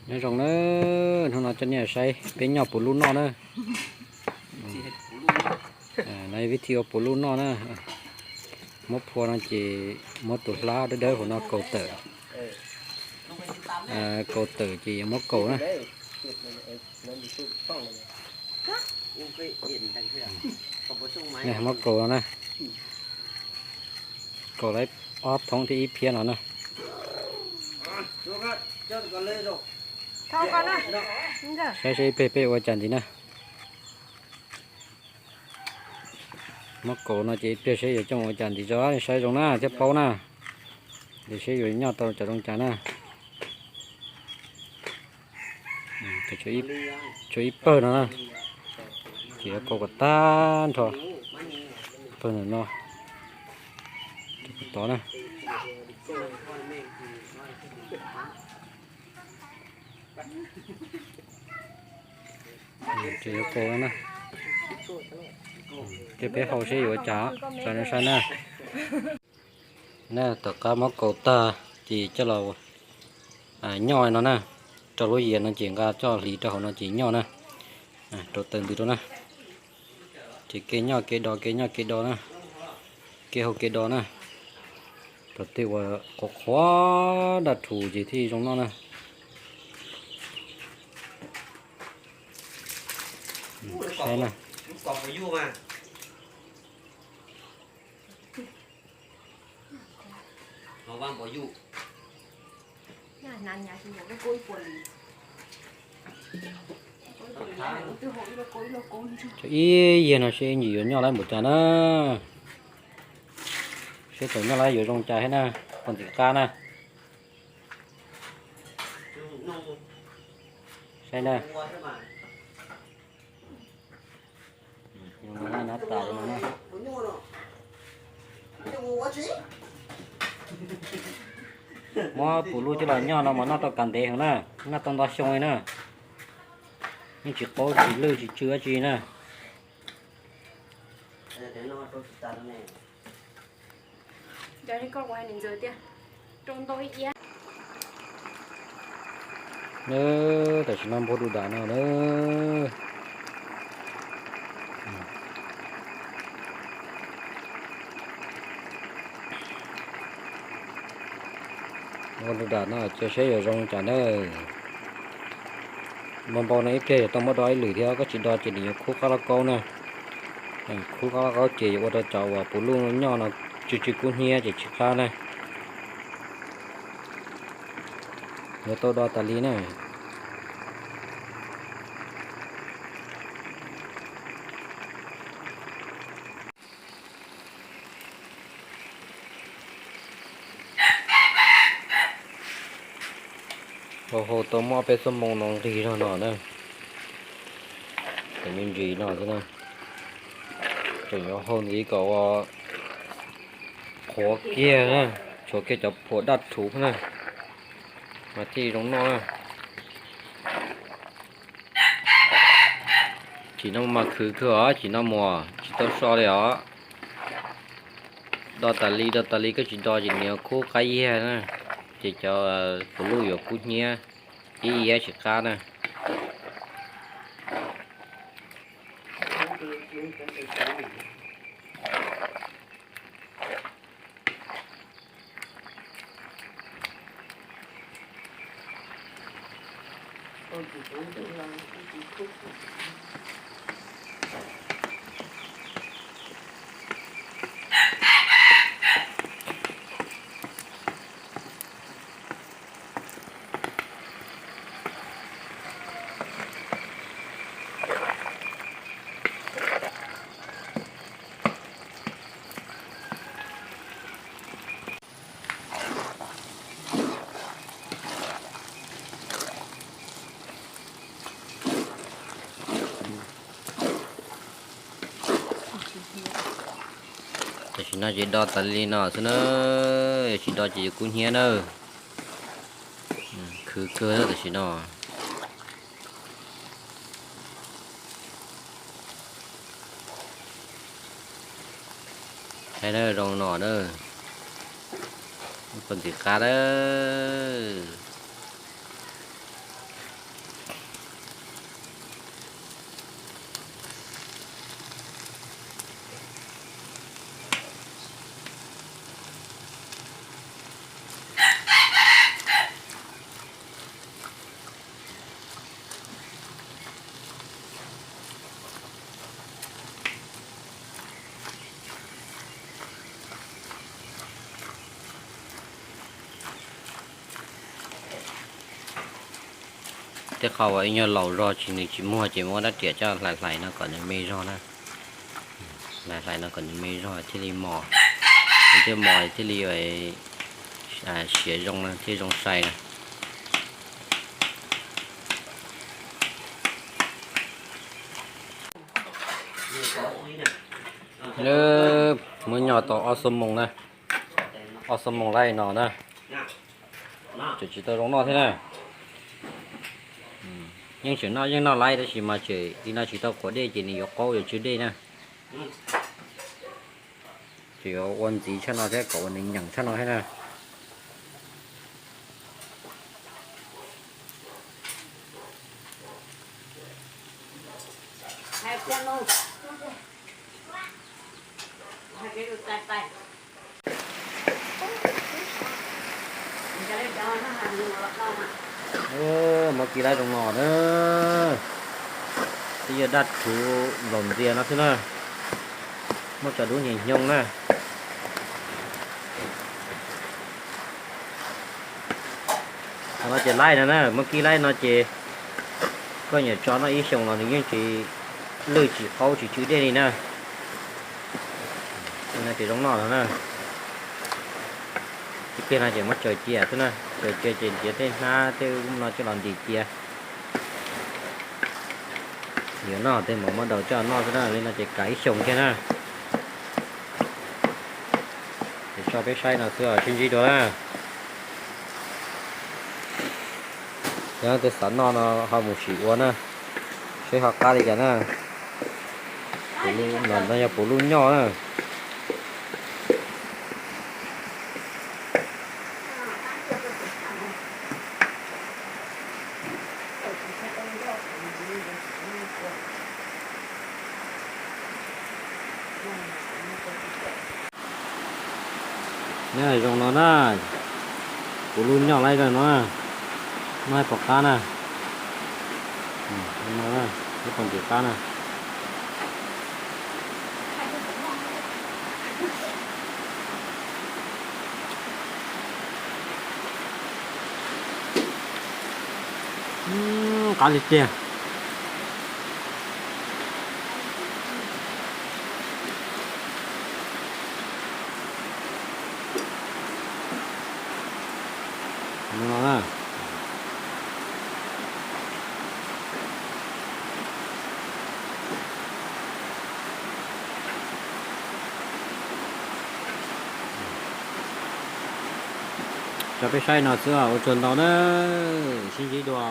Nyob zoo na, hnub no coj nej saib peb nyoj puv luj noj na. No vib thib ua puv luj noj na. Muab phua no ces muab tus hlab dawb dawb hauv no kaus tawm. Kaus tawm ces yuav muab kaus na. Muab kaus no na. Kaus lawm ob thoob thiab ib phiab no na. Saib seb ib pliag peb yuav ua cas ntxiv na. Muab kaus no ces ib pliag seb yuav coj mus ua cas ntxiv tso, saib zoo na thiab paub na. Ces seb yuav nyoj tau cov zoo cas na. Tshuav ib pawg no na, ces yuav kaus kom tag nrho pawg ntawm no, tod na. Ces yuav kaus na, ces peb hau seb yuav ua cas, saib na. Na tom qab muab kaus tag ces coj los nyoj no na, rau lub yias no ces nqa coj hliv rau hauv no ces nyoj na, rau taws ntws rau na. Ces kev nyoj kev do, kev nyoj kev do na, kev hau kev do na, rau tej uas qhuav qhuav daj rhuv ces thiaj zoo noj na. Saib na. Cov ib yig no seb ntsis yuav nyoj lawm npaum cas na. Seb thaum nyoj lawm yuav zoo cas thiab na, poj ntxim qab na. Saib na. Muab puv luj coj los nyoj no mas noj tau kav ntev heev na, noj tau ntau xyoo li na. Yeej tsis qaub tsis lwj tsis tsw dab tsi na. Tam sim no npog du dam no na. Npog du dam no cia seb yuav zoo cas na. Npau npau no ib pliag yuav tau muab do ib lwm thiab, koj tsis do ces nws yuav khub qab lauj kaub na. Khub qab lauj kaub ces yuav ua rau cov uas puv luj nyoj no tsw tsw kub hnyiab ces tsis qab na. Yuav tau do tas li na. Hau hau tau muaj peb xuab moos no nqig zog no na. Cov me ntsis no xwb na. Tseem yuav hau ntxiv kom ua qhuav kiag na, tshuav kiag cov phuam daj rhuv na, mas thiaj zoo noj na. Chim no mas khwv kawg os, chim no mus tsis tau so li os. Do tas li, do tas li, koj tsis do ces nws yuav khub qab yiag na, ces cov puv luj yuav kub hnyiab, ib iab tsis qab na. Tam sim no ces do tas li no xwb na, tsis do ces yuav kub hnyiab na. Khwv kawg tam sim no. Saib na, zoo no na, poj ntxim qab na. Tej qho uas ib nyuag laus zog tsis, nws tsis muag ces muab rab riam coj hlais hlais no kom nws me zog na. Hlais hlais no kom nws me zog thiaj li mos, nws thiaj mos thiaj li siav zoo thiaj zoo sai na. Muab nyo tau ob xuab moos na, ob xuab moos laij no na. Tseem tsis tau zoo noj thiab na. Yeej tseem noj, yeej noj laij tab sis mas tseem li no tsis tau quav dej ces nws yuav qaub yuav tsw dej na. Ces yuav ua ntxiv tshaj no thiab kom uas nws nyeem tshaj no thiab na. Muab kib laij zoo no na. Twb yog daj rhuv nplaum ntxias no xwb na. Muab tso dub nyias hnyoo na. Qhov no ces laij no na, muab kib laij no ces koj nyiam tso noj ib xyoos los nws yeej tsis lwj tsis qaub tsis tsw dej li na. No ces zoo noj no na. Ib pliag no ces muab tsaws cia xwb na, tsaws cia ces ntiav tej hnab tej no coj los ntim cia. Yuav noj tej mas muab daus coj noj xwb na, li no ces kav ib xyoos kiag na. Ces tso peb saib no xwb os, sib ntsib dua na. Yog tej xav noj no ho mus sim ua na, seb ho qab li cas na. Puv lub no, no yog puv lub nyoj na. Nyob zoo no na, puv lub nyoj laij no, noj ib puas qab na. Ib puas ntxim qab na. Qab li tiag. Tso peb saib no xwb, ua tsaug ntau na, sib ntsib dua.